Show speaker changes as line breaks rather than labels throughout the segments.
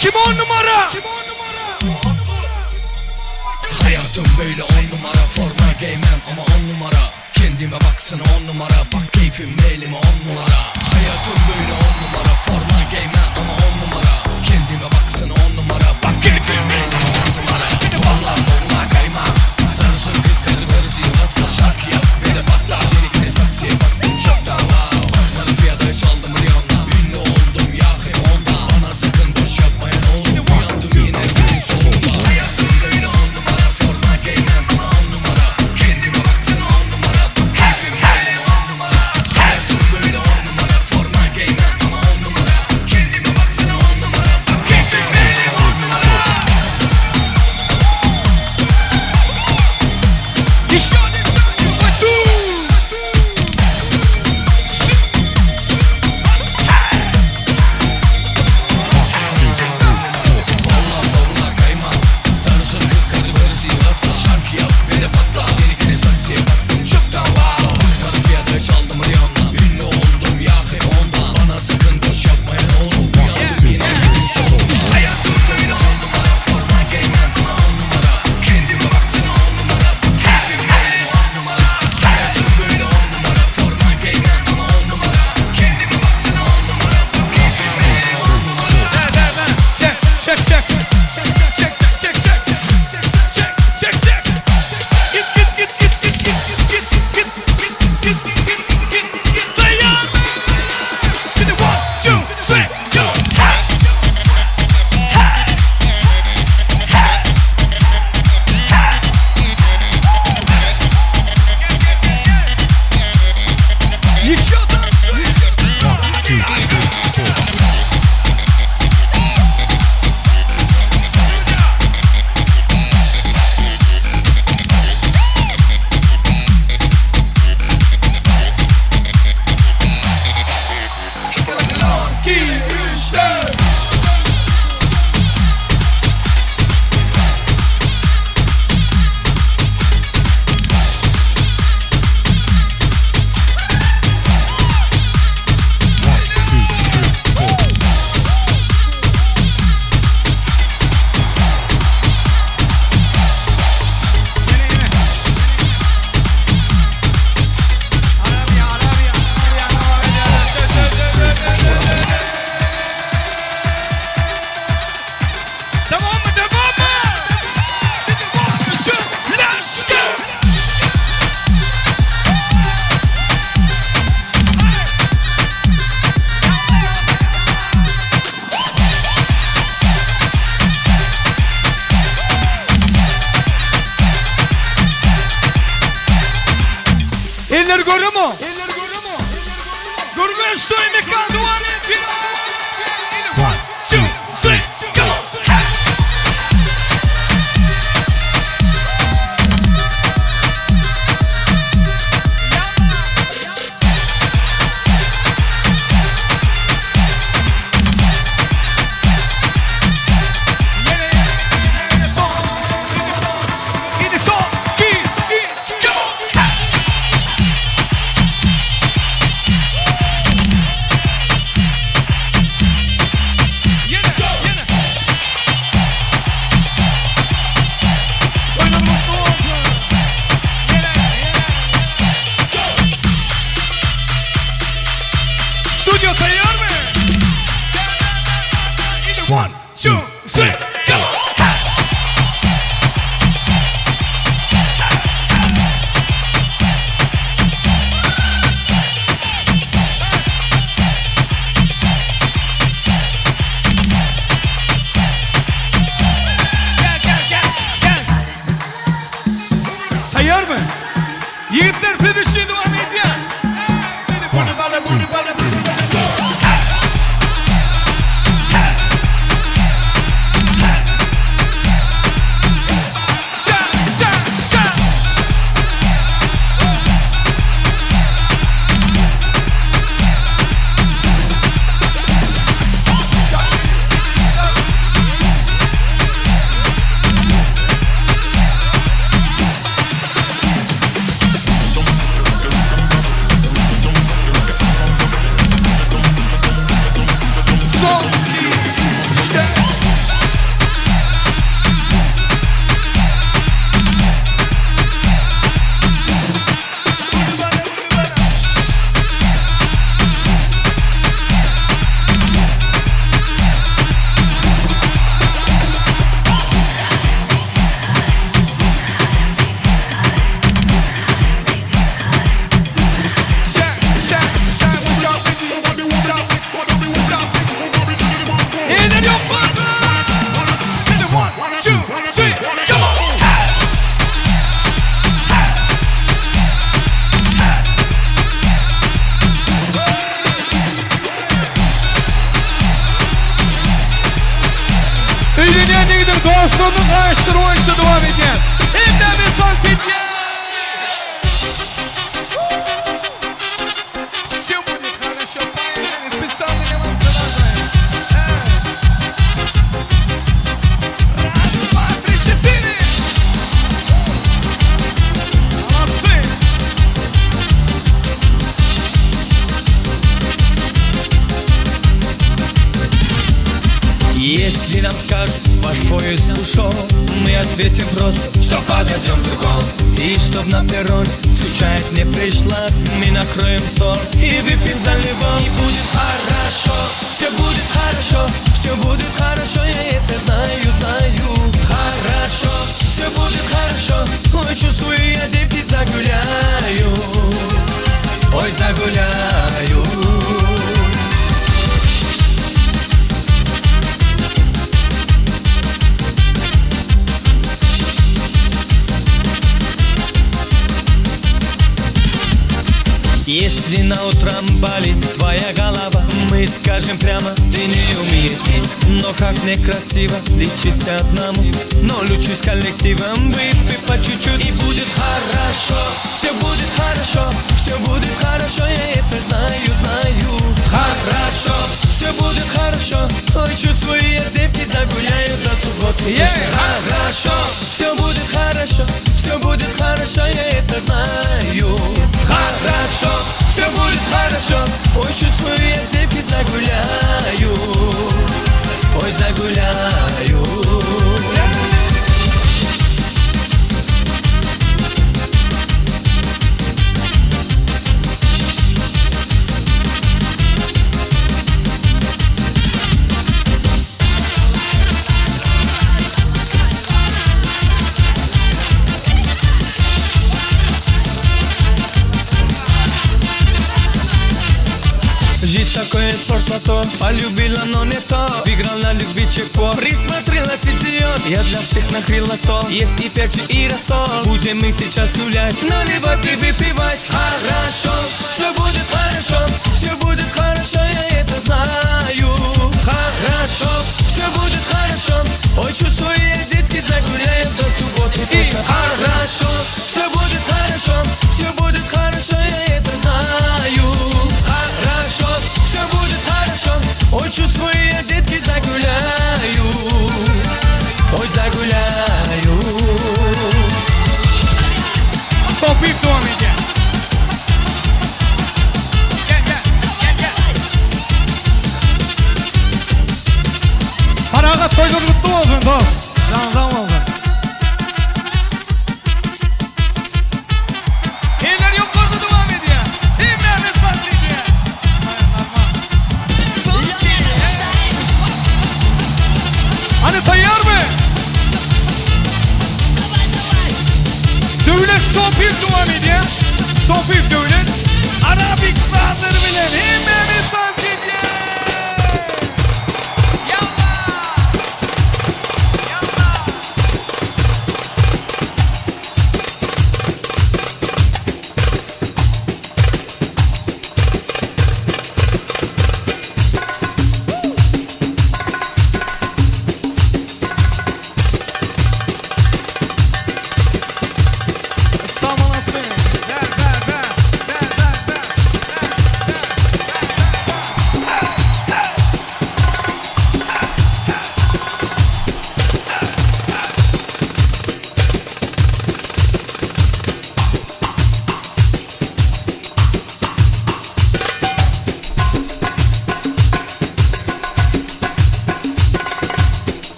Kim on numara?
Hayatım böyle on numara Forma giymem ama on numara Kendime baksana on numara Bak keyfim elime on numara Hayatım böyle on numara Forma giymem ama on numara Kendime baksana on numara Bak keyfim elime on numara Valla zorla kayma Sarışın kız karı karısı nasıl şarkı yap Ve de patla Seninkini saksıya bastım çoktan wow Mafiyada çaldım Rihanna Ünlü oldum ya hem onda Bana sakın boş yapmayın oğlum Uyandım yine günün sonunda Hayatım böyle on numara Forma giymem ama on numara Kendime baksana on numara Bak keyfim elime on numara Hayatım böyle on numara Forma giymem ama on numara Kendime baksana on numara Bak keyfim elime on numara
Еще
Valla zorla kayma Sarışın kız karı karısı nasıl şarkı yap ve de patla Seninkini saksıya bastım çoktan wow Mafiyada çaldım Rihanna Ünlü oldum ya hem ondan Bana sakın boş yapmayın oğlum Uyandım yine günün sonunda Hayatım böyle on numara Forma giymem ama on numara Kendime baksana on numara Bak keyfim elime on numara Hayatım böyle on numara Forma giymem ama on numara Kendime baksana on numara Bak keyfim elime on numara
Çek, çek, çek. Çek, çek, çek, çek. Çek, çek, çek. Git, git, git, git, git, git, git, git, git, git, git, git, git. Tayar mı? Şimdi one, two, three, go. Ha! Еще танцуй. İki, üç, dört. Tamam mı? Devam mı? Şimdi one, two, let's go. Eller görüyor mu? Eller görüyor mu? Görmüyor mekan duvar One, two, three, go! Yine son, iki, üç, go! Yine, yine. Oynar mutlu olsun. Yine, yine. Stüdyo tayar mı? One, two, three, go! Gel gel gel gel. Tayar mı? Yiğitler sevişiyor devam edeceğim. Beni bana bunu bana bunu bana. Şa şa şa. Ýokardan gaýyşdyr boýunça dowam edýär. Hemmämiz tans edýäs. Все будет хорошо, поехали, специально для вас продолжаем. Раз, два, три, четыре. Молодцы.
Если нам скажут, ваш поезд ушел, мы ответим просто, что подойдем другом. И чтоб на перроне скучать не пришлось, мы накроем стол и выпьем за ливон. И будет хорошо, все будет хорошо, все будет хорошо, я это знаю, знаю. Хорошо, все будет хорошо, ой, чувствую я, девки, загуляю, ой, загуляю. Если на утром болит твоя голова, мы скажем прямо, ты не умеешь пить. Но как некрасиво лечиться одному, но лучше с коллективом выпей по чуть-чуть. И будет хорошо, все будет хорошо, все будет хорошо, я это знаю, знаю. Хорошо, все будет хорошо, ой, чувствую я, девки, загуляю до субботы.
Yeah.
Хорошо, все будет хорошо, все будет хорошо, я это знаю. Хорошо, все будет хорошо, ой, чувствую я, девки, загуляю, ой, загуляю. Жизнь такое спортлото, полюбила, но не то. Выиграл на любви чекпот, присмотрелась идиот. Я для всех накрыла стол, есть и перчик, и рассол. Будем мы сейчас гулять, наливать и выпивать. Хорошо, все будет хорошо, все будет хорошо, я это знаю. Хорошо, все будет хорошо, ой, чувствую я, детки, загуляем до субботы. Точно. Хорошо, все будет хорошо, все будет хорошо, я это знаю. Хорошо, все будет хорошо, ой, чувствую я, детки, загуляю, ой, загуляю.
Sopip dowam edýär. Gel, gel, gel, gel. Parahat toýlar gutly bolsun, dost. Jan bolsun. Eller ýokarda dowam edýär. Hemmämiz tans edýär. Sanki. Hany taýýarmy? Döwlet Sopip dowam edýär. Sopip Döwlet. Arabik sazlary bilen hemmämiz tans edýär. Ýalla! Ýalla! Samanasın. Ver, ver, ver. Ver, ver, ver. Ver, ver, ver, ver.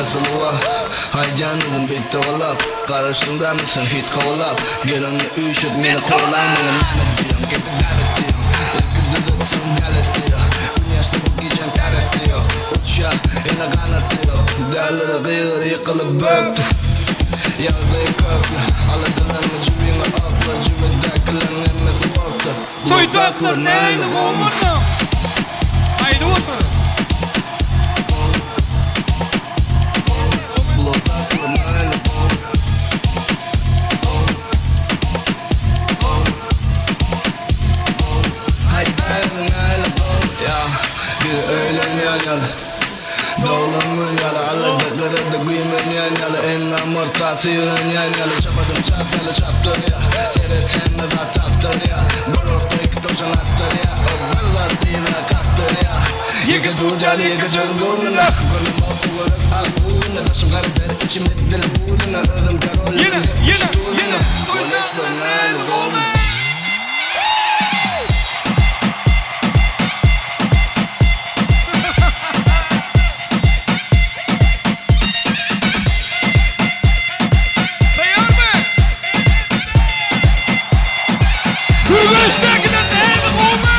Asylywa Haýjan özüm bitdi gulap Garaşdym dämisin hit kowalap Gelenini üýşüp meni kowalaň Maňa näme diýýäň gepi däl et diýýäň Ilki düzetseň däl et diýýä Gün ýaşsa bu gijäň tär et diýýä Uçýa ýene ganat diýýä Dälilere gygyr ýykylyp bökdi Ýagdaýy kökli Aladalanma jübiňe okla Jübüdäkileň hemmesi bokda
Toýdakylar nähili gowy bolsa aýdyp otur.
Ýeke tutýan ýeke sözüň göwnüne
Ýene, ýene, ýene. Toýdakylar nähili gowy. Taýýarmy? Gürgençdäkiler nähili gowumy?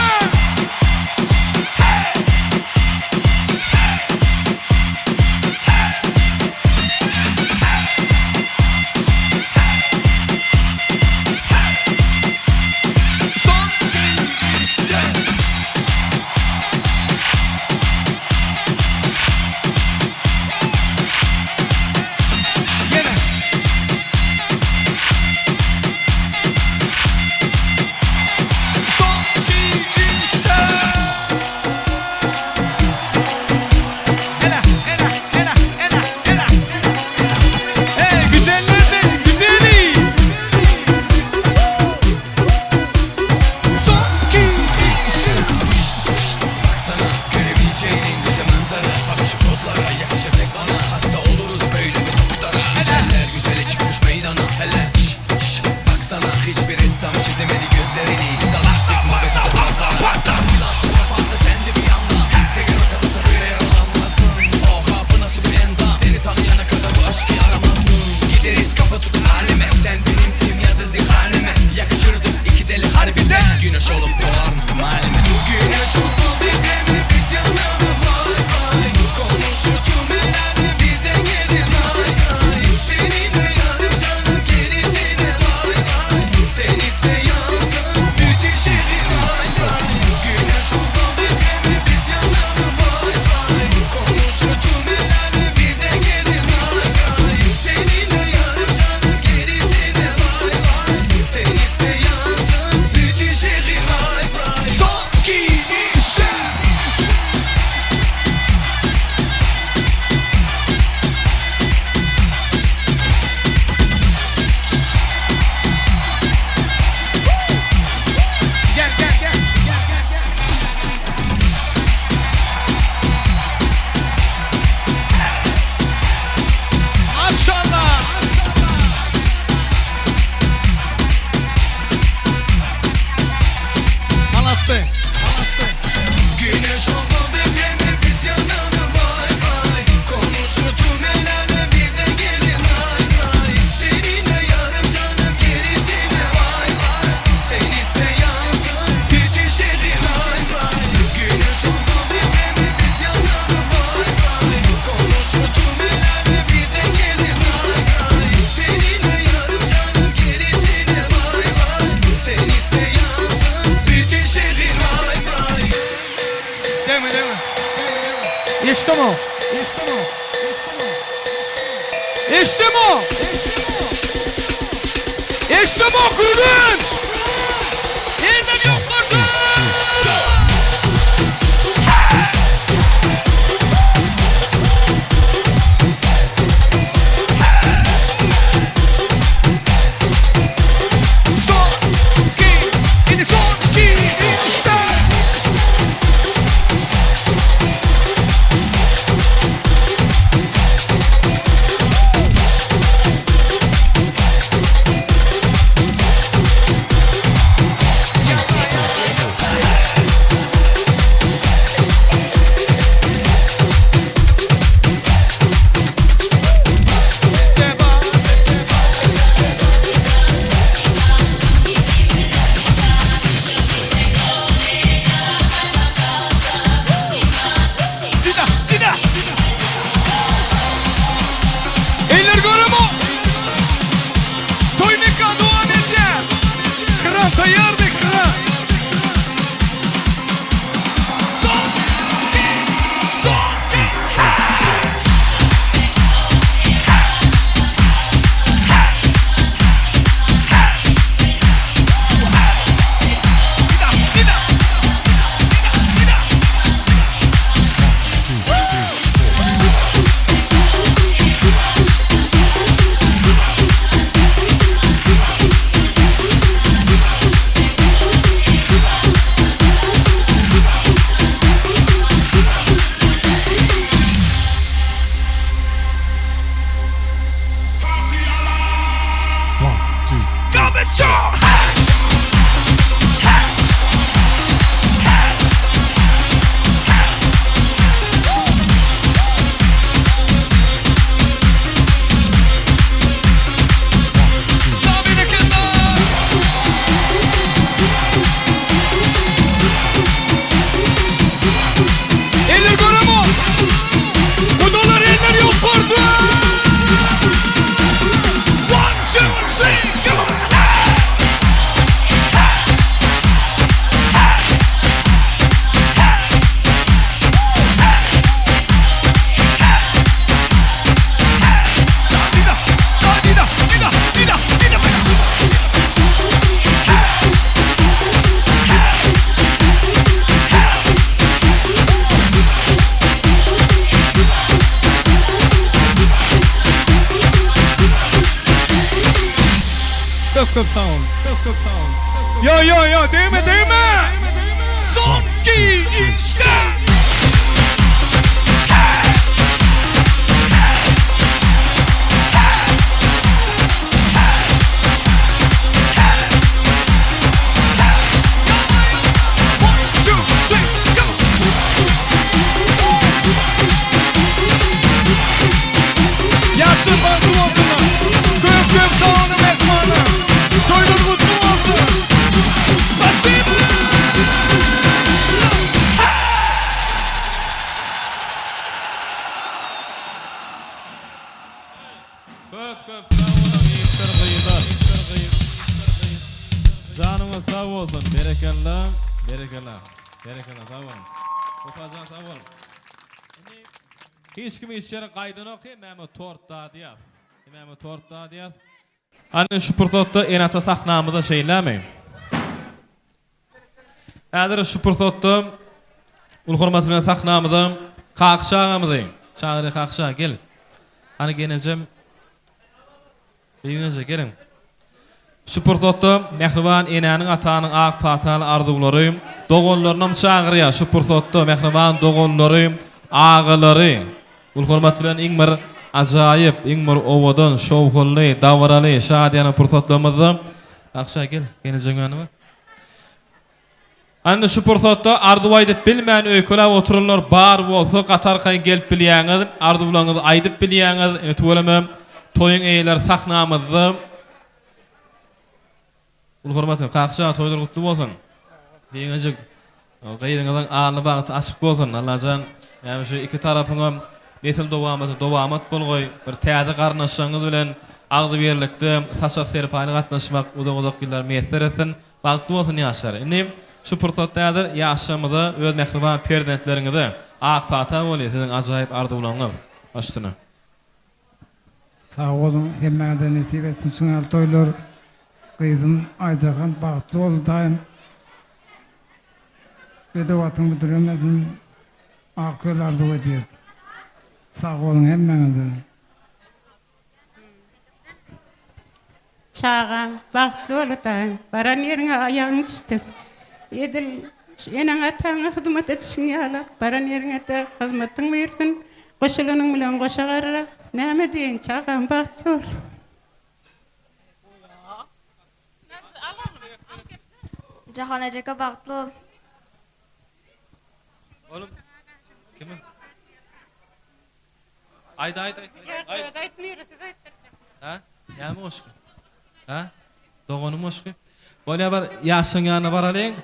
Son gidişde. Ýene. Son gidişde. Hele, hele, hele, hele, hele. Hey güzellerden güzeli. Son gidişde.
Baksana görebileceğin en güzel manzara Bakışı pozlara yakışır tek bana Hasta oluruz böyle bir doktora Güzeller güzeli çıkmış meydana Hele şş, şş, baksana hiçbir ressam çizemedi gözlerini Biz alıştık mabesinde pozlara Flash kafamda sende bir yandan Figaro kafası böyle yaralanmazdın Oha bu nasıl bir endam Seni tanıyana kadar bu aşkı aramazdım Gideriz kafa tutun aleme Sen benimsin yazıldı halime Yakışırdık iki deli harbiden Güneş olup doğar mısın halime Güneş oldu depremi biz yanalım vay vay Konuşur tüm el bize gelir nay nay Seninle yarım canım gerisine vay vay Sen iste yansın bütün şehir vay vay Güneş oldu depremi biz yanalım vay vay Konuşur tüm el bize gelir nay nay Seninle yarım canım gerisine vay vay Sen iste yansın bütün şehir vay vay
Son gidişte. Gel gel gel. Gel gel gel. Maşallah. Malatya. Malatya.
Güneş oldu depremi biz yanalım vay vay Konuşur tüm el alem bize gelir nay nay Seninle yarım canım gerisine vay vay Sen iste yansın bütün şehir vay vay Güneş oldu depremi biz yanalım vay vay Konuşur tüm el alem bize gelir nay nay Seninle yarım canım gerisine vay vay Sen iste yansın bütün şehir vay vay
Değil mi değil mi? İşte mi? İşte mi? İşte mi? İşte mi Gürgenç? Yerden yok artık. Son iki, yine son iki, işte. Köp köp sag boluň. Köp köp sag boluň. Yo yo yo degme degme. Soňky işte. Ýaşlar bagtly bolsunlar. Köp köp sag boluň myhmanlar. Toýlar gutly bolsun. Spasibo.
Köp köp sag boluň ýigitler gyzlar. Janyňyz sag bolsun berekella berekella berekella sag boluň. Wepajan sag bol. Indi hiç kim hiç ýere gaýdanok hemmämiz tort dadýas. Hemmämiz tort dadýas. Hany şu pursatda ene-ata sahnamyzda şeýlemi? Häzir şu pursatda uly hormat bilen sahnamyza Kakyş agamyzy çagyrýar Kakyş aga gel. Hany genejem Bibiňeje geliň. Şu pursatda mähriban enäniň atanyň ak pataly arzuwlary doganlarynam çagyrýar şu pursatda mähriban doganlary agalary uly hormat bilen iň bir ajaýyp iň bir owadan şowhunly dabaraly şadyýana pursatlarymyzda Akşa gel genejeň ýanyna bar. Indi şu pursatda arzuw aýdyp bilmän öýkeläp oturanlar bar bolsa gaty arkaýyn gelip bilýäňiz, arzuwlaryňyzy aýdyp bilýäňiz. Indi tüweleme toýuň eýeleri sahnamyzda. Uly hormat bilen Kakyş aga toýlar gutly bolsun. Diňejik gyzyňyzyň alny bagty açyk bolsun. Allajan näme şu iki tarapyňam nesil dowamaty dowamat bolgaý. Bir täze garyndaşlaryňyz bilen agzybirlikde saçak serpaýly gatnaşmak uzak-uzak ýyllar miýesser etsin. Bagtly bolsun ýaşlar. Indi şu pursatda häzir ýaşlarymyza öz mähriban perzentleriňize ak pata bolýa siziň ajaýyp arzuwlaryňyz. Baş üstüne.
Sag boluň hemmäňize nesip etsin şuň ýaly toýlar gyzym Aýjahan bagtly bol daýym bedew atyň büdremesin ak ýol arzuw edýäs sag boluň hemmäňize.
Çagam, bagtly bol Hudaýym, baran ýeriňe aýagyň düşsün. Edil şu eneň-ataňa hyzmat edişiň ýaly, baran ýeriňe-de hyzmatyň buýursyn. Goşulanyň bilen goşa garra. Näme diýeýin, çagam, bagtly bol.
Jahan ejeke bagtly bol.
Oglum, kimi? Aýt aýt aýt.
Ýa öz aýtmyr siz aýtdyrjak.
Hä? Näme goşgy? Hä? Doganym goşgy. Bolýa bar ýaşlaň ýanyna baralyň.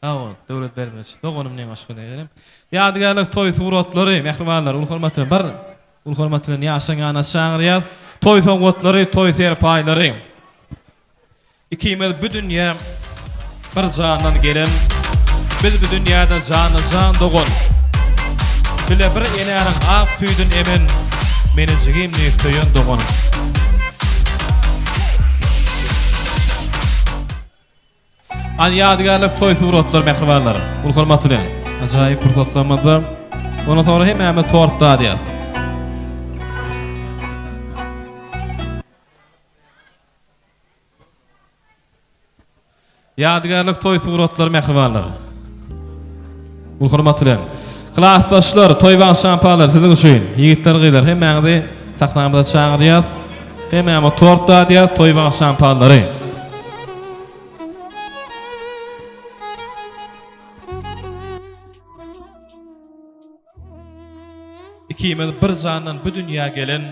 Hawa, Döwlet Berdimuhamedow. Doganym diýen goşgy diýelim. Ýadygärlik toý suratlary, mähribanlar, uly hormat bilen bar. Uly hormat bilen ýaşlaň ýanyna çagyrýas. Toý sowgatlary, toý serpaýlary. Ikimiz bu dünýä bir jandan gelen, Biz bu dünýäde jana-jan dogan. Bile bir enäniň ak süýdün emen, Meni jigim diýip söýen doganym. An ýadygärlik toý suratlar mähribanlar. Uly hormat bilen. Ajaýyp pursatlarymyzda. Ondan soňra hemmämiz tort dadýas. Ýadygärlik toý suratlary mähribanlar. Uly hormat bilen. Klasdaşlar, toý bagşampalar siziň üçin. Ýigitler, gyzlar hemmäňizi sahnamyza çagyrýas. Hemmämiz tort dadýas, toý bagşampalary. Ikimiz bir jandan bu dünýä gelen,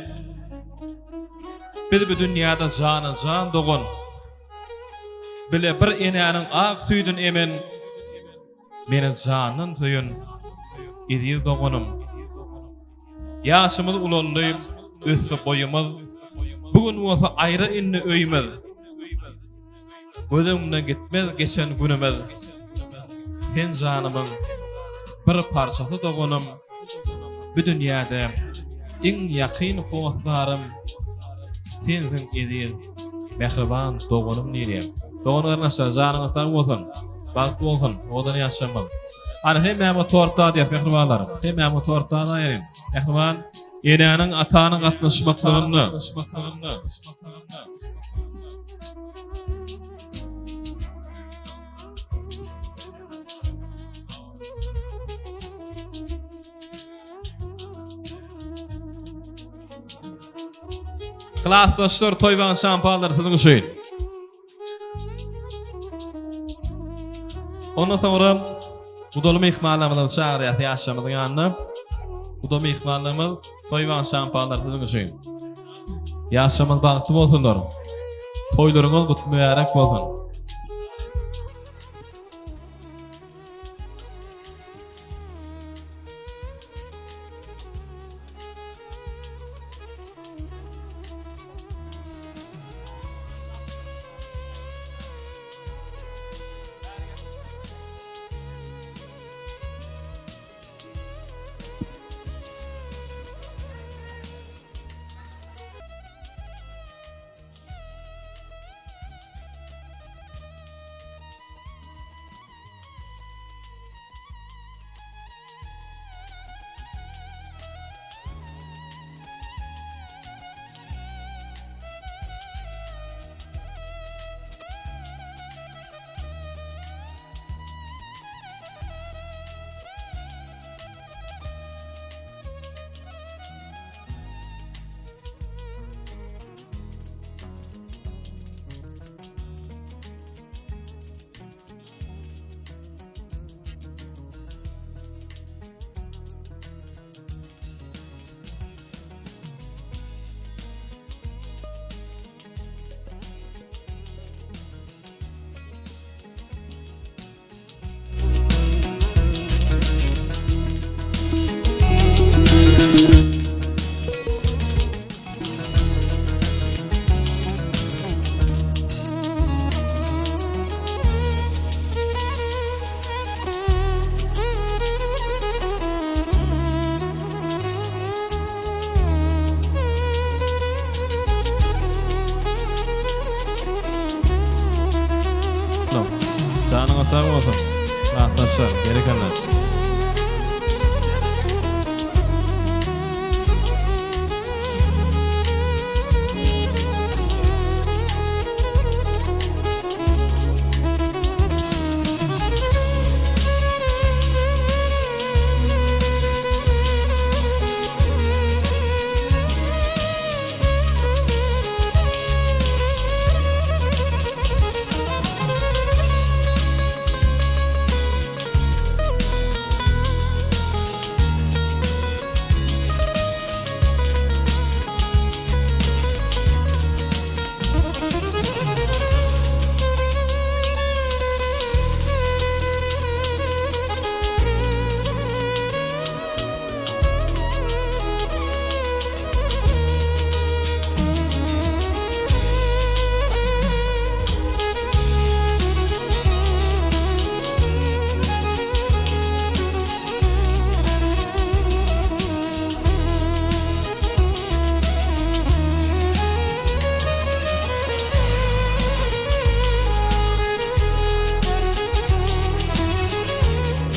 Biz bu dünýäde jana-jan dogan. Bile bir enäniň ak süýdün emen, Meni jandan söýen eziz doganym. Ýaşymyz ulaldy, ösdi boýumyz, Bu gün bolsa aýra indi öýümiz. Göz öňümden gitmez geçen günümiz. Sen janymyň bir parçasy doganym. Bu dünýäde iň ýakyn hossarym sensiň eziz mähriban doganym diýilýär. Dogan garyndaşlar janyňyz sag bolsun. Bagtly bolsun. Owadan ýaşamaň. Hany hemmämiz tort dadýas mähribanlar. Hemmämiz tort dadaýalyň. Mähriban enäniň atanyň gatnaşmaklygynda. Klasdaşlar toýbaň şampanlary siziň üçin. Ondan soňra gudaly myhmanlarymyzy çagyrýas ýaşlarymyzyň ýanyna. Guda myhmanlarymyz toýbaň şampanlary siziň üçin. Ýaşlarymyz bagtly bolsunlar. Toýlaryňyz gutly mübärek bolsun. Janyňyz sag bolsun. Rahatlaşar, berekella.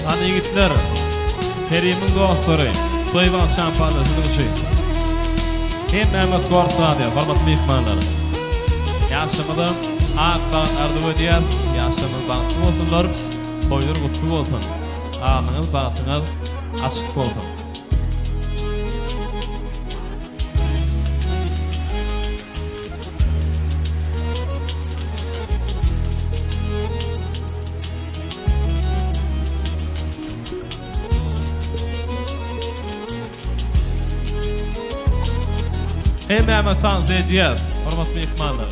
Hany ýigitler, Kerimiň dostlary, Toýbag şampanlar siziň üçin. Hemmämiz Twork Radio, hormatly myhmanlar. Ýaşymyza ak bagt arzuw edýäs, ýaşlarymyz bagtly bolsunlar, toýlar gutly bolsun. Alnyňyz, bagtyňyz açyk bolsun. Hemmämiz tans edýäs, hormatly myhmanlar.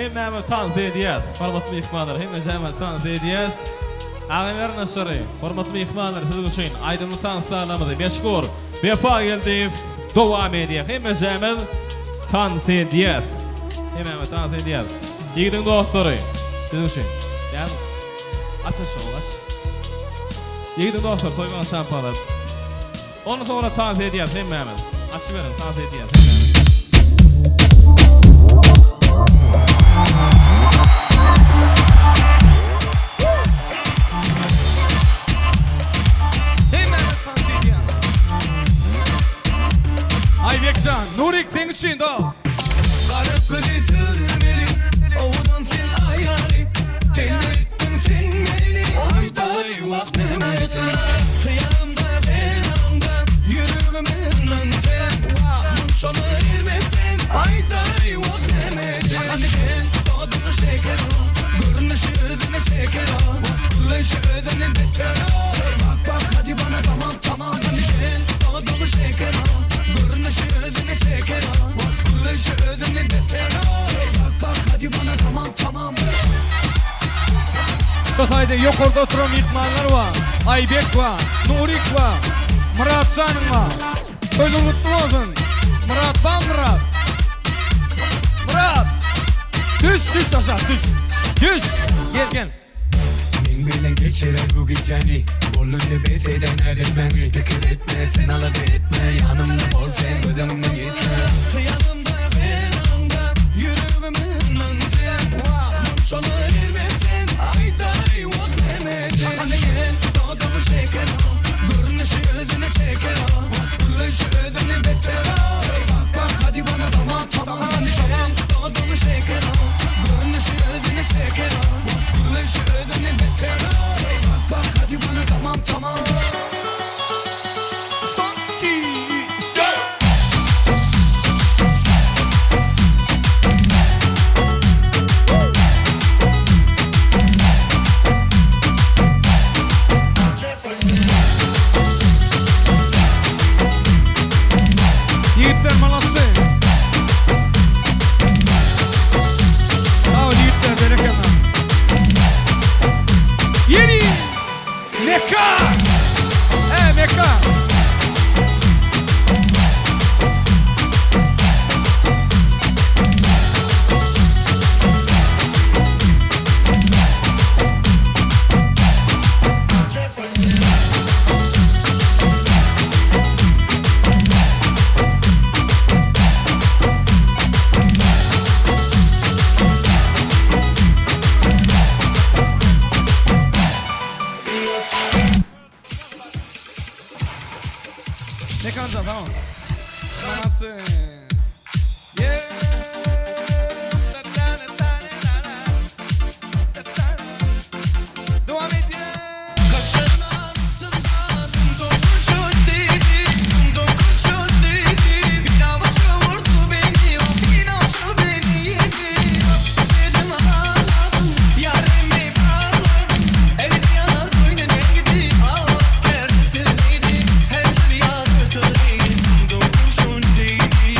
Hemmämiz tans edýäs. Hormatly myhmanlar, hemmejämiz tans edýäs. Agam garyndaşlary, hormatly myhmanlar siziň üçin aýdymly tans sazlarymyzy meşhur Wepa Geldiýew dowam edýär. Hemmejämiz tans edýäs. Hemmämiz tans edýäs. Ýigidiň dostlary, siziň üçin. Näme? Aç aç şoňa aç. Ýigidiň dostlary toýbagyň şampalar. Ondan soňra tans edýäs hemmämiz. Açyberiň tans edýäs hemmämiz.
Hemmämiz tans edýäs. Aýbekjan, Nurik seň üçin dost.
Gara gözi sürmeli, owadan sen aýaly, Telbe etdiň sen meni, aýdaý wah näme sen. Hyýalymda hyýalymda, ýüregime ynan sen, Wah munçaly erbet sen, aýdaý wah näme sen. Hany sen, doduňy şeker o, görnüşi özüne çeker o, Wah gürleýşi özünden beter o, Hey bak bak hadi bana tamam tamam. Hany sen, doduňy şeker o, görnüşi özüne çeker o, Wah gürleýşi özünden beter o, Hey bak bak hadi bana tamam tamam.
Şu taýda ýokarda oturan myhmanlar bar. Aýbek bar, Nurik bar, Myrat janyň bar. Toýuň gutly bolsun. Myrat barmy Myrat? Myrat! Düş, düş aşak düş. Düş. Gel gel.
Meň bilen geçirer bu gijäni Bolany bes eden ädilmäni Pikir etme sen alada etme Ýanymda bol sen göz öňümden ýitme Hyýalymda hyýalymda Ýüregime ynan sen Wah munçaly erbet sen Aýdaý wah näme sen Hany gel dodagy şeker Görnüşi özüne çeker Wah gürleýşi özünden beter Hey bak bak hadi bana tamam tamam Hany gel dodagy şeker Görnüşi özüne çeker Wah gürleýşi özünden beter Hey bak bak hadi bana tamam tamam.
Ýigitler molodcy. Sag bol ýigitler berekella. Ýeri! Mekka! Ä Mekka! Mekanjan sag bol. Molodcy. Dowam edýär.
Gaşyň arasynda dumdum kurşun diýdi, dumdum kurşun diýdi. Binawasy urdy beni, o binawsy beni ýedi. Dedim agladym, ýarymy bagladym. Eridi ýanar köýnen ergidi, Allah keremsiz diýdi. Her jür ýarysy diýdi, dumdum kurşun diýdi.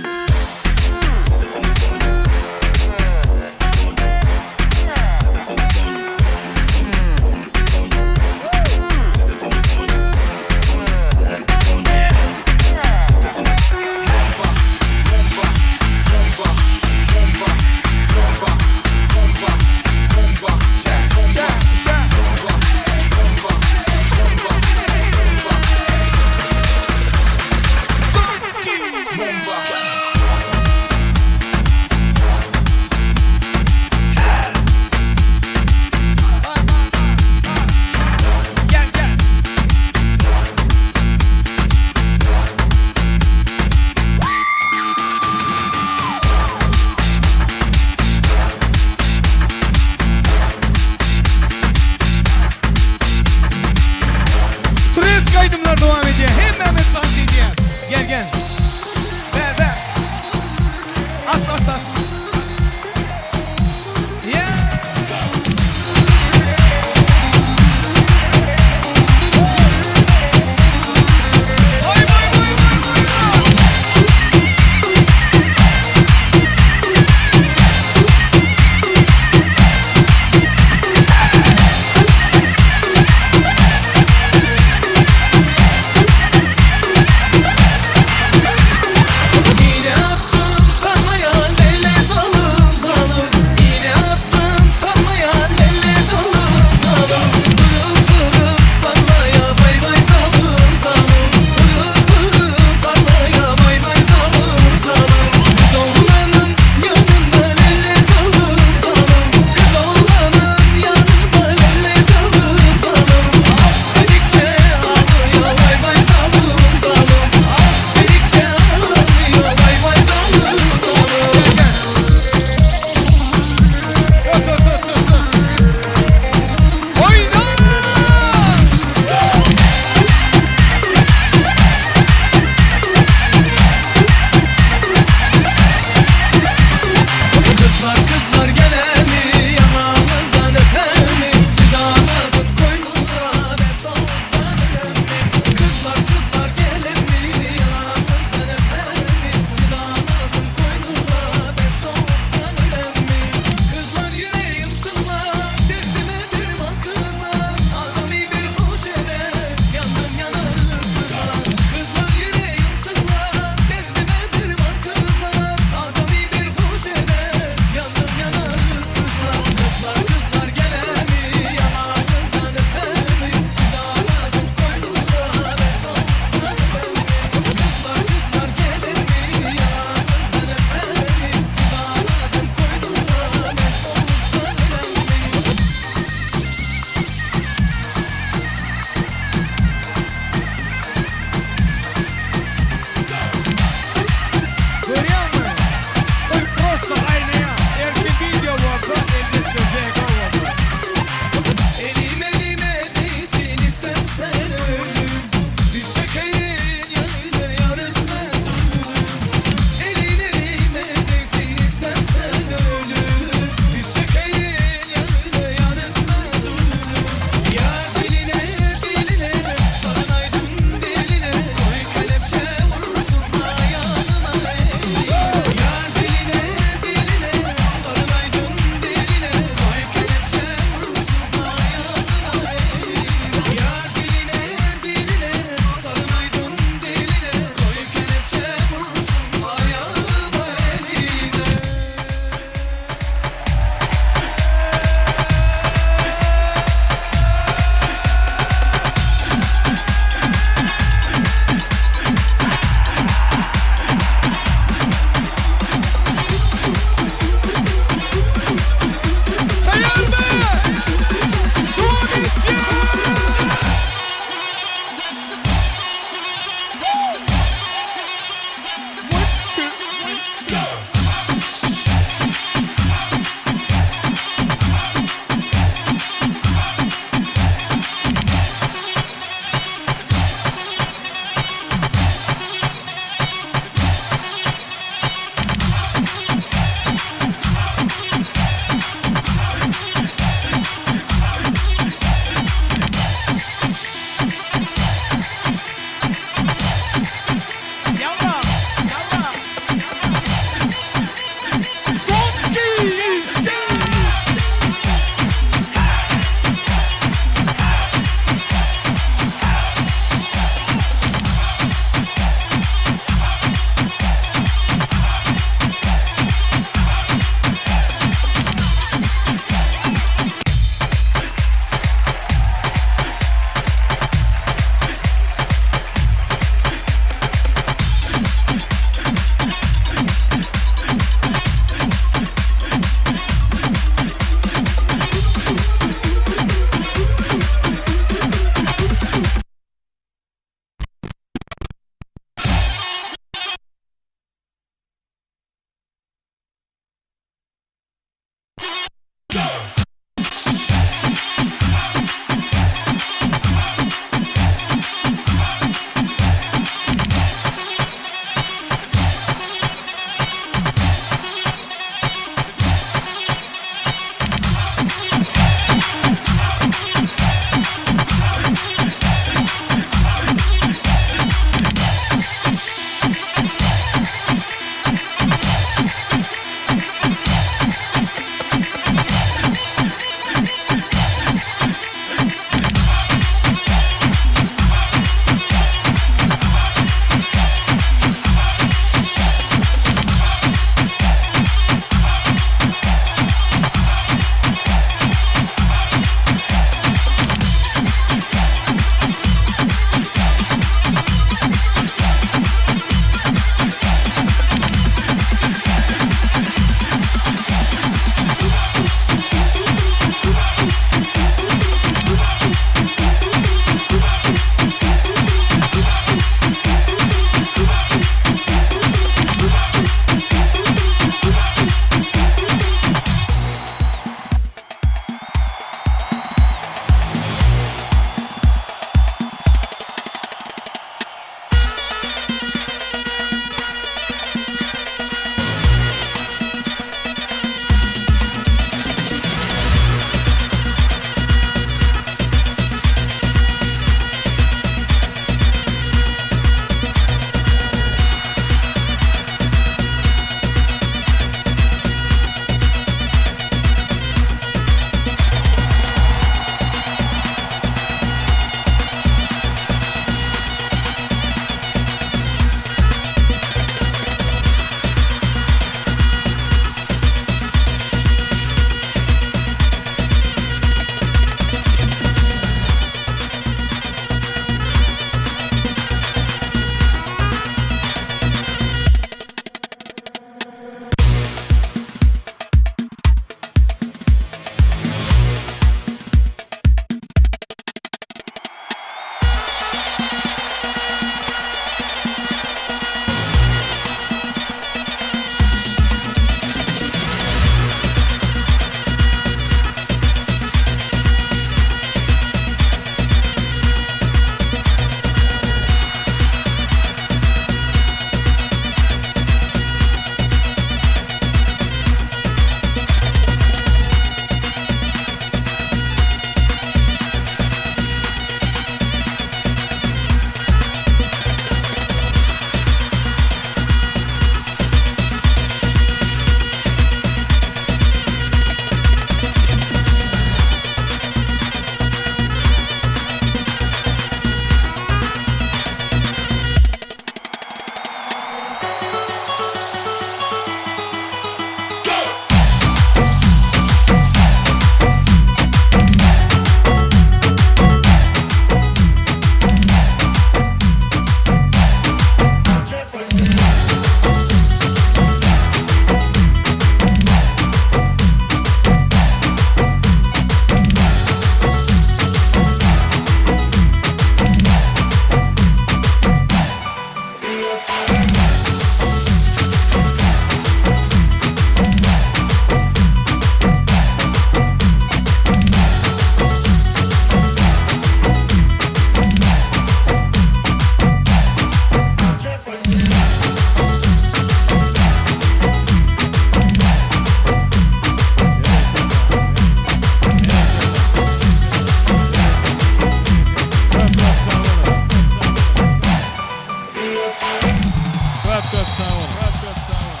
Köp köp sag boluň. Köp köp sag boluň.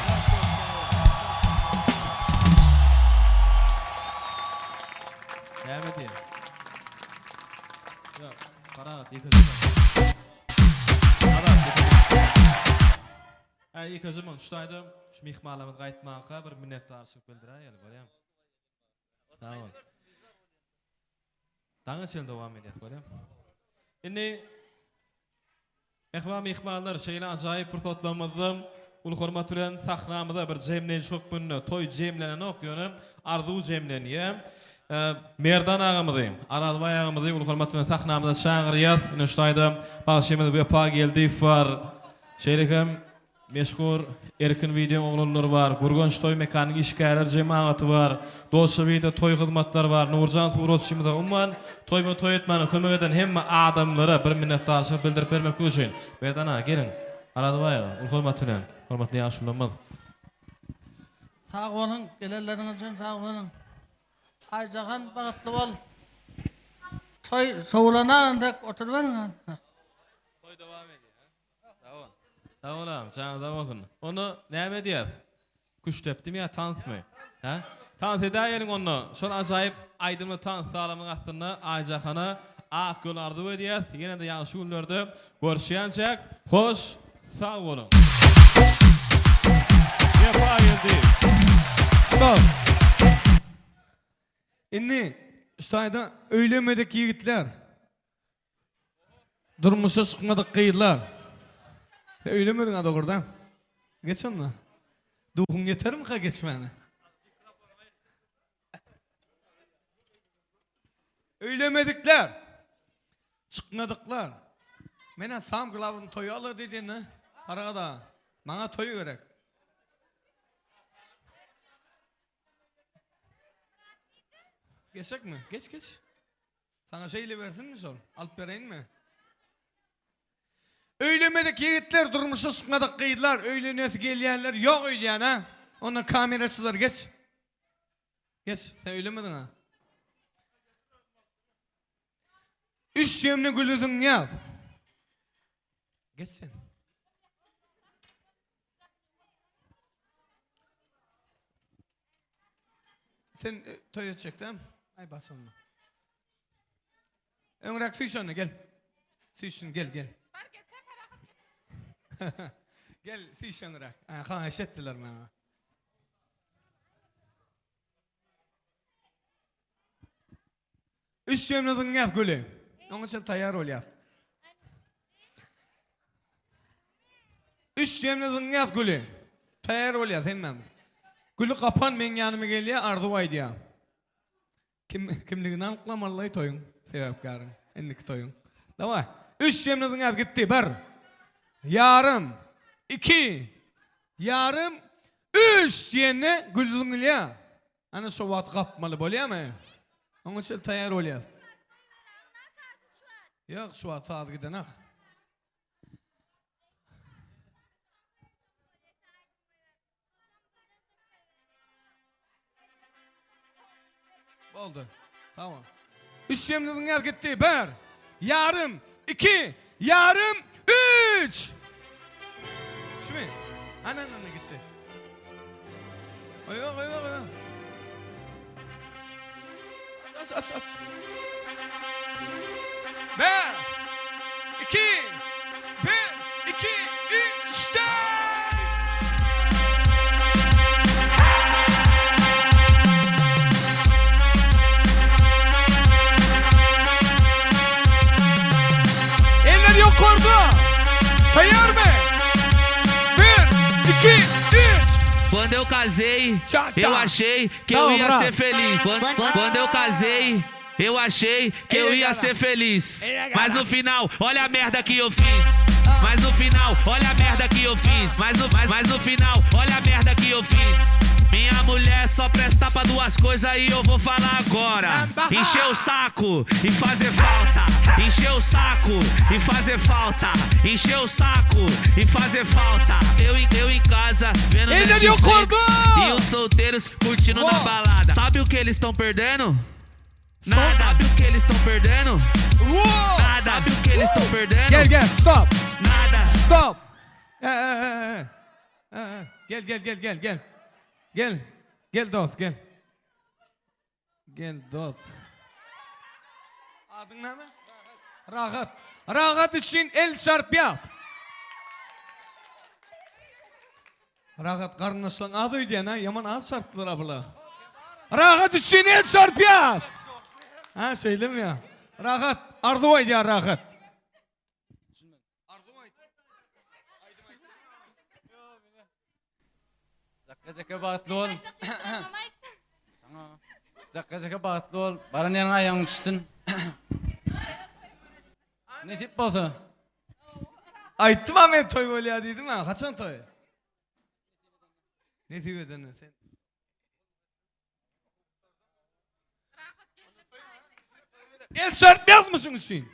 Näme diýýär? Ýok, Parahat ýekeje. Azat ýekeje. Hä, ýekeje muň şu taýda şu myhmanlarymyz gaýtmanka bir minnetdarçylyk bildiräýeli, bolýamy? Sag bol. Daňa çenli dowam edýäs, bolýamy? Indi Mähriban myhmanlar, şeýle ajaýyp pursatlarymyzda uly hormat bilen sahnamyza bir jemleýji hökmünde, toý jemlenenok, ýöne arzuw jemlenýär. Merdan agamyzy, Arazbaý agamyzy uly hormat bilen sahnamyza çagyrýas. Ine şu taýda bagşymyz Wepa Geldiýew bar. Şeýle hem Meşhur Erkin Wideo oglanlary bar, Gürgenç toý mekanyň işgärler jemagaty bar, Dolce Video toý hyzmatlary bar, Nurjan suratçymyza umuman toýma toý etmäne kömek eden hemme adamlara bir minnetdarçylyk bildirip bermeklik üçin Merdan aga geliň Arazbaý aga uly hormat bilen hormatly ýaşulamyz.
Sag boluň gelenleriňiz üçin sag boluň. Aýjahan bagtly bol. Toý sowulana entek oturyberiň.
Toý dowam edýär. Sag bol. Sag bol agam, janyň sag bolsun. Onda näme edýäs? Küştdepdimi ýa tansmy? Hä? Tans edäýeliň onda. Şol ajaýyp aýdymly tans salamyň astynda Aýjahana ak ýol arzuw edýäs. Ýene-de ýagşy günlerde görüşýänçäk, hoş sag boluň. Wepa geldi.
Stop. Indi şu taýda öýlenmedik ýigitler. Durmuşa çykmadyk gyzlar. Sen öýlenmediň-a dogrudan. Geç onda. Duhuň ýetermika geçmäne? Öýlenmedikler. Çykmadyklar. Menä sam glawny toýa alar diýdin-de. Arada. Maňa toý gerek. Geçjekmi? Geç geç. Saňa şeýle bersinmi şol? Alyp bereýinmi? Öýlenmedik ýigitler, durmuşa çykmadyk gyzlar, öýlenesi gelýänler ýok öýdýän a? Onda kameraçylar geç. Geç, sen öýlenmediň a? Üç ýemli güli zyňýas. Geç sen. Sen e, toý etjek dämi? Aý bas onda. Öňräk süýş onda gel. Süýşün gel gel.
Bar geçe parahat geç.
Gel süýş öňräk. Ha, haýyş etdiler maňa. Üç ýemli zyňýas güli. Oňa çenli taýýar bolýas. Üç ýemli zyňýas güli. Taýýar bolýas hemmämiz. Güli gapan meň ýanyma gelýär, arzuw aýdýar. Kim kimligini anyklamalylaý toýuň sebäpkäriň. Indiki toýuň. Daway. Üç ýemli zyňýas gitdi. Bir. Ýarym. Iki. Ýarym. Üç diýende gül zyňylýar. Ana şo wagt gapmaly bolýamy? Oňa çenli taýýar bolýas. Ýok, şu wagt saz gidenak. Boldy. Sag bol. Üç ýemliziň ýaz gitdi. Bir, ýarym, iki, ýarym, üç. Şumy? Ana, ana, ana gitdi. Goýber, goýber, goýber. Aç, aç, aç. Bir, iki, bir, iki, üç, dört. Eller ýokarda! Taýýarmy? Bir, iki, üç!
Quando eu casei,
Tcha, tcha.
eu achei que eu
Sag bol,
ia
brat.
ser feliz. Quando eu casei, eu achei que eu ia ser feliz. Mas no final, olha a merda que eu fiz. Mas no final, olha a merda que eu fiz. Mas no, mas, mas no final, olha a merda que eu fiz. Minha mulher só presta pra duas coisas e eu vou falar agora. Encher o saco e fazer falta. Encher o saco e fazer falta. Encher o saco e fazer falta. Eu, em- eu em casa vendo
Ele
Netflix
acordou!
e os solteiros curtindo na balada. Sabe o que eles estão perdendo? Nada. Sabe o que eles estão perdendo?
Whoa!
Nada. Sabe o que eles estão perdendo?
Gel gel stop.
Nada.
Stop. Ä, ä, ä. Gel, gel, gel, gel, gel. Gel. Gel dost, gel. Gel dost. Adyň näme? Rahat. Rahat üçin el çarpýas. Rahat garyndaşlaň az öýdýän ha, ýaman az çarpdylar abla. Rahat üçin el çarpýas. Ha, şeýlemi ýa? Rahat, arzuw aýdýar Rahat.
Jakka jeke bagtly bol. Jakka jeke bagtly bol. Baran ýeriňe aýagyň düşsün. Nesip bolsa.
Aýtdym ha men toý bolýar diýdim ha. Haçan toý? Nesip edende sen. El çarpýazmy şuň üçin?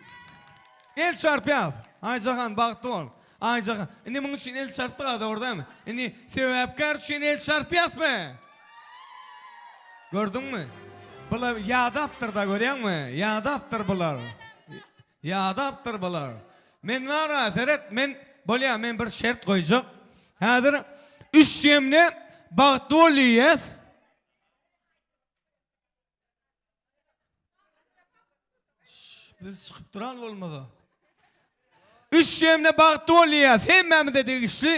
El çarpýaz. Aýjahan bagtly bol. Aýjahan. Indi muň üçin el çarpdyk a dogry dälmi? Indi sebäpkär üçin el çarpýasmy? Gördüňmi? Bular ýadapdyr-da görýäňmi? Ýadapdyr bular. Ýadapdyr bular. Men bar-a seret men bolýa men bir şert goýjak. Häzir üç ýemne bagtly bol diýýäs. Biz çykyp duran bolmasa. Üç ýemne bagtly bol diýýäs. Hemmämize degişli.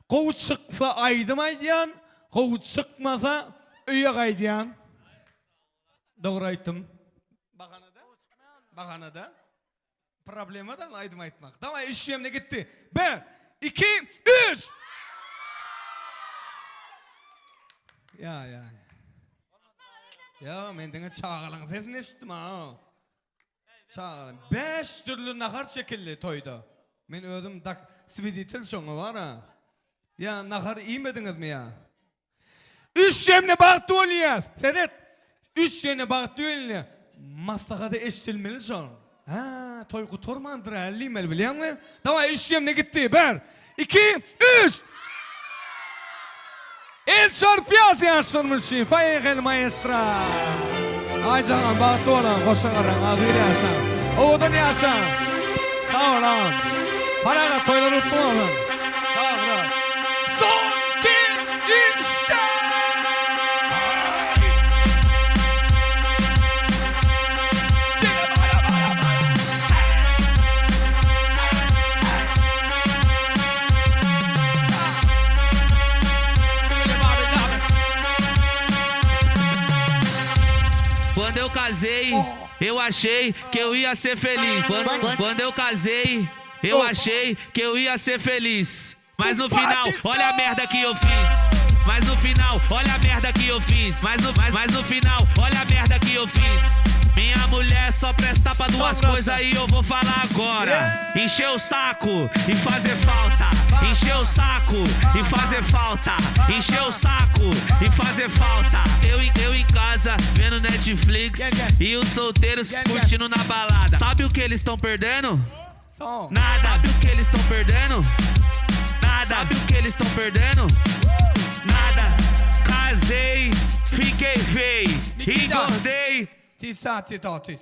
Gowy çyksa aýdym aýdýan, gowy çykmasa öýe gaýdýan. Dogry aýtdym. Bahanada? Bahanada. Problema da aýdym aýtmak. Daway üç ýemne gitdi. Bir, iki, üç. Ya ya. Ya men diňe çagalaň sesini eşitdim ha. Çagalaň. Beş dürli nahar çekildi toýda. Men özüm dak swiditel şoňa bar ha. Ya nahar iýmediňizmi ya? Üç ýemne bagtly bolýas. Seret. Üç ýene bagtly bolýa. Maslahata eşdilmeli şol. Hä, toý gutarmandyr hä diýmeli bilýäňmi? Dawaý üç ýemne gitdi. Bir, iki, üç! El çarpýas ýaşlarymyz üçin. Poýeheli maestra. Aýjahan bagtly boluň, goşa garaň, agzybir ýaşaň. Owadan ýaşaň. Sag boluň. Parahat toýlar gutly bolsun. Sag boluň. Soňky işde!
Quando eu casei, eu achei que eu ia ser feliz. Quando, quando eu casei, eu achei que eu ia ser feliz. Mas no final, olha a merda que eu fiz. Mas no final, olha a merda que eu fiz. Mas no, mas, mas no final, olha a merda que eu fiz. Minha mulher só presta pra duas coisas e eu vou falar agora. Encher o saco e fazer falta. Encher o saco e fazer falta. Encher o saco e fazer falta. Eu, eu em casa vendo Netflix e os solteiros curtindo na balada. Sabe o que eles estão perdendo? Nada. Sabe o que eles estão perdendo? Nada. Sabe o que eles estão perdendo? Nada. Casei, fiquei feio, engordei.
Tisa, tita, tis.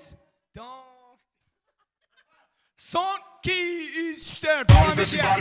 Son ki işte dowam edýär.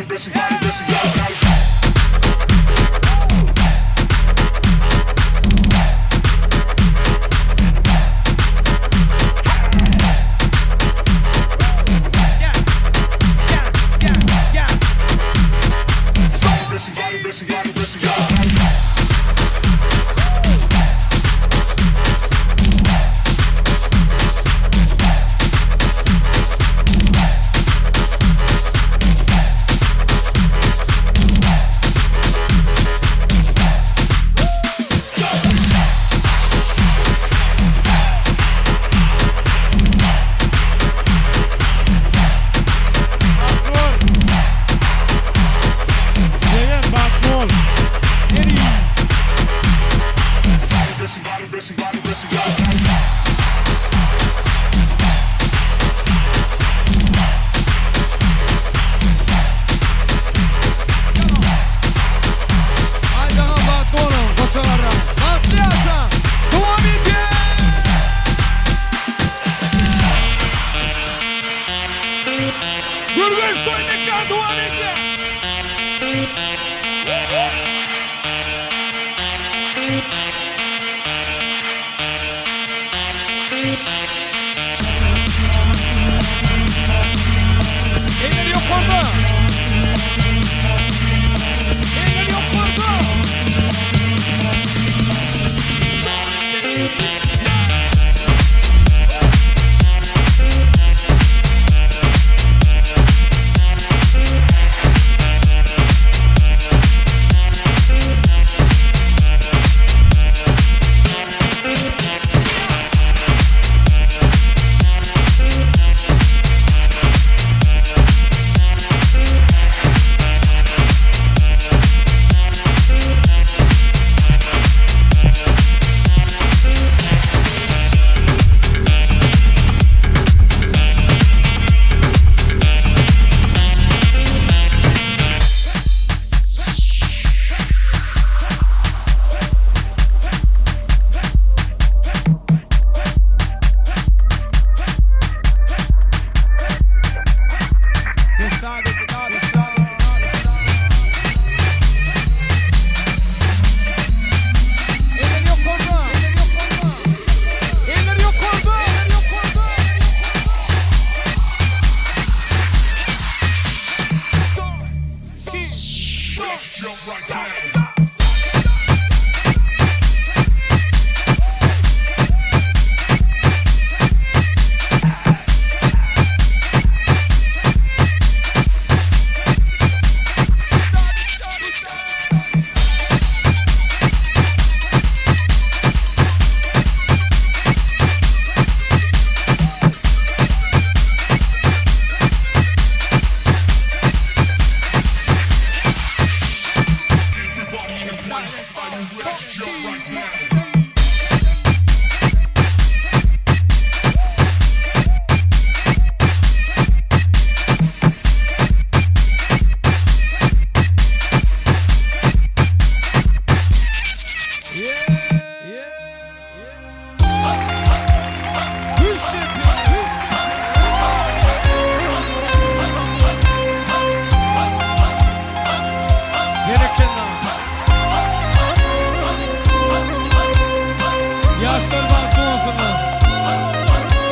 Ýaşlar bagtly bolsunlar.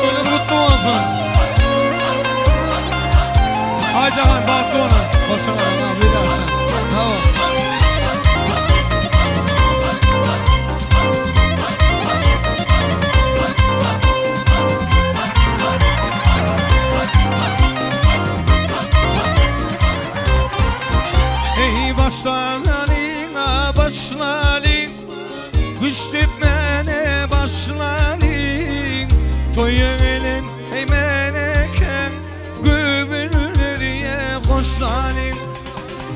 Toýlar gutly bolsun. Aýjahan bagtly boluň. Hoşa galyň. Bir ýaşlar. Sag bol. Eý başlanyňa başlalyň Güç tepmäne başlalyň Toýa gelen eý mäneken Göwünlerýe goşalyň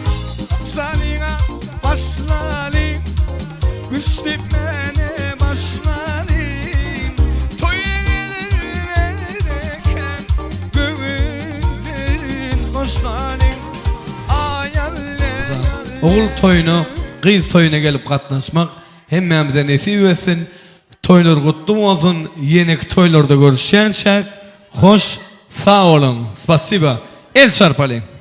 Başlalyňa başlalyň Güç tepmäne başlalyň Toýa gelen mäneken Göwünlerin goşalyň
Ogul toýuna, gyz toýuna gelip gatnaşmak hemmämize nesip etsin. Toýlar gutly bolsun. Ýeneki toýlarda görüşýänçäk hoş sag boluň. Spasiba. El çarpalyň.